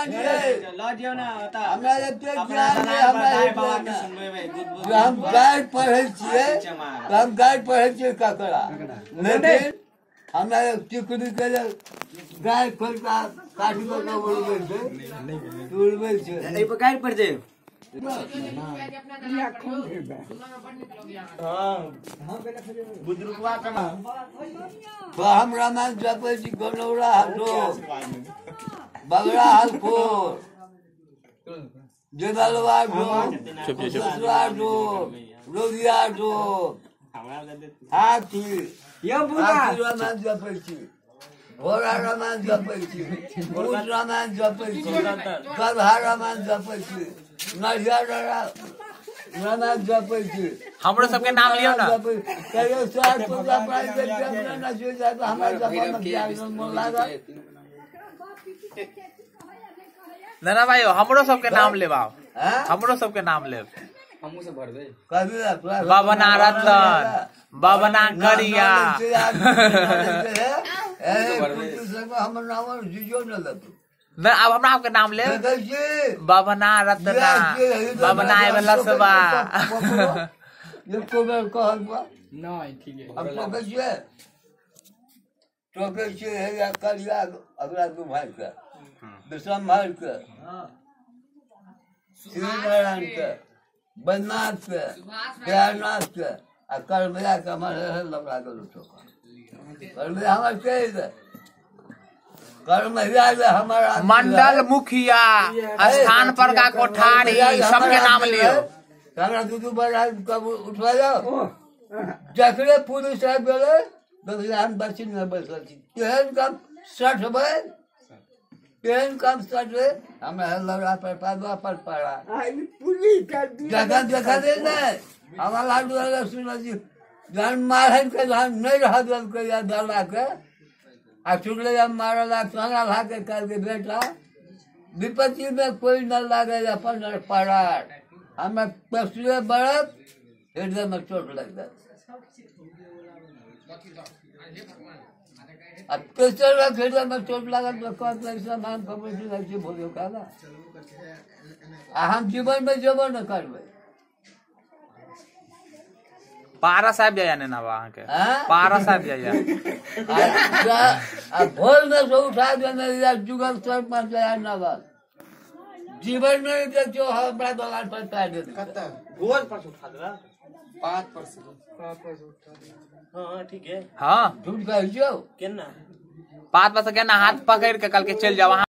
ज्ञान है ल दियौ ना ओता हमरा एते ज्ञान है। हमरा हम गाइड पढ़ै छियै, हम गाइड पढ़ै छियै ककरा, लेकिन हमरा टिकरी के गाय खोल के काटि के उड़बै छै, उड़बै छै। एहि पर गाइड पढ़ जाइयो। तो हम रामायण जपै छी। गनौरा हलखोर, बगड़ा हलखोर, जेदलवा ढोल, दूसरा ढोल, रोगिया ढोल, हाथी हाथी रामायण जपै छी, घोड़ा रामायण जपै छी, ऊँट रामायण जपै छी, गदहा रामायण जपै छी, नरिया रामायण जपै छी। हमरो सबके नाम लियौ ना। कहियो सार पूजा पाठ अपना न जाय तऽ हमरा जपऽमे ज्ञान मोन लागल। ना भाई, हमरो सबके नाम लेब, हमरो सबके नाम लेब। बबना रतन, बबना करिया, हमर नाम जीजो न लेतौ। न अब हमरा आपके नाम ले। बबना रतना, बबना लसबा। एको बेर कहल बा नहीं ठीक है। हम टोकै छियै, टोकै छियै हे करिया अगला दू भाई के, विषम भाई के, श्री नारायण के, बैद्यनाथ के, दयानाथ के आ करमैया के। हमर लबड़ा गेलौ टोका करमैया हमर के करमैया हमर मंडल मुखिया स्थान पर का कोठारी सबके नाम लियो। हमरा दू दू बार कब उठवा जाओ। जकरे पुलिस आबि गेलै देखलियै हम बच्ची नहि बैसल छी। तेहन काम सठबै, तेहन काम सठबै हमरा लबड़ा पर पादुआ पर पड़ा जखन देखलियै नहि हमरा लाडू सुनल छी जहन मारैन के जहन नहि रह देलकै या दला के आ छुटलै मारला तहन भागे कहलकै बेटा विपत्ति में कोई न लागे अपन परार। हमरा पशुए बढ़त हृदय में चोट लग जाए आ तेसर हृदय में चोट लागल तऽ कहत सामान खबर जाइ छी भोजो खाना आ हम जीवन में जेबो न करबै। पारस आबि जाइया नेना अहाँके, पारस आबि जाइया। आ भोर में से उठा देने जुगल सरपंच नवल जीवन में देखियो हमरा दलान पर पैर दे कत गोल पर उठा देला 5 पर से 5 पर उठा देला। हां ठीक है। हां झूठ कहै छियौ केना 5 पर से केना हाथ पकड़ के कल के चल जाओ।